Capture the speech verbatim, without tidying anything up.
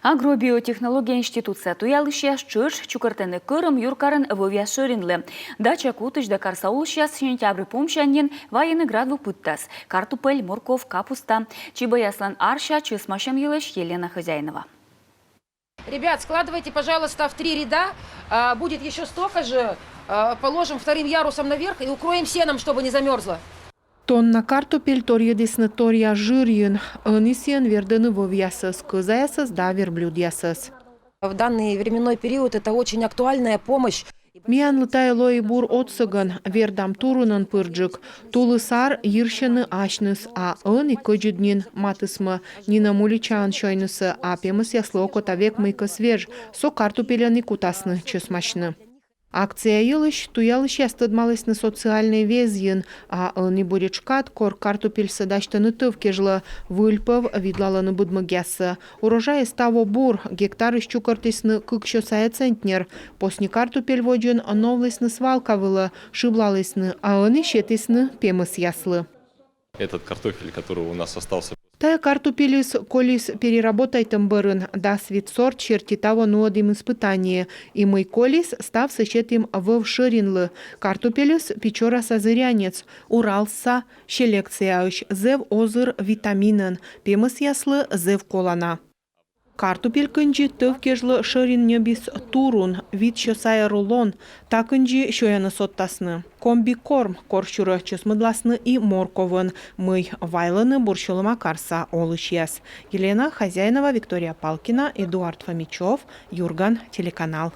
Агробиотехнология институтса туялысьяс тшӧтш чукӧртӧны кӧрым юркарын вӧвъя шӧринлы. Дача кутысь да карса олысьяс сентябрь помсянь нин вайӧны градвыв пыдтас: картупель, морков, капуста. Чибӧяслӧн арся чӧсмасьӧм йылысь Елена Хозяинова. Ребят, складывайте, пожалуйста, в три ряда. А, будет еще столько же. А, положим вторым ярусом наверх и укроем сеном, чтобы не замерзло. Тонна картупель торйӧдісны торъя жырйын. Ӧні сійӧн вердӧны вӧвъясӧс, кӧзаясӧс да верблюдъясӧс. В данный временной период это очень актуальная помощь. Миянлы тайӧ лои бур отсӧгӧн, вердам турунӧн пырджык. Тулыс-ар йирсьӧны асьныс, а ӧні, кӧдзыд нин, матысмӧ, нинӧм уличаын сёйнысӧ, а пемӧсъяслы окота век мыйкӧ свеж. Со картупельӧн и кутасны чӧсмасьны. Акция йылысь туялысьяс тӧдмалісны социальнӧй везйын. А ӧні буретш кад, кор картупельсӧ дасьтӧны тӧв кежлӧ, выльпӧв видлалӧны быдмӧгъяссӧ. Урожайыс таво бур, гектарысь чукӧртісны кык сё сайӧ центнер. Посни картупель водзын новлісны свалка вылӧ, шыблалісны, а ӧні сетісны пемӧсъяслы. Этот картофель, который у нас остался. Тайӧ картупельыс колис переработайтӧм бӧрын. Дас вит сорт серти таво нуӧдім испытание. И мый колис, ставсӧ сетім вӧв шӧринлы. Картупельыс Печораса зырянец, Уралса селекцияысь, зэв озыр витаминӧн, пемӧсъяслы зэв колана. Картупель кындзи тӧв кежлӧ шӧрин ньӧбис турун, вит сё сайӧ рулон. Та кындзи сёяны содтасны. Комбикорм корсюрӧ чӧсмӧдласны и морковӧн, мый вайлӧны бурсюлӧма карса олысьяс. Елена Хозяинова, Виктория Палкина, Эдуард Фомичев, «Юрган» телеканал.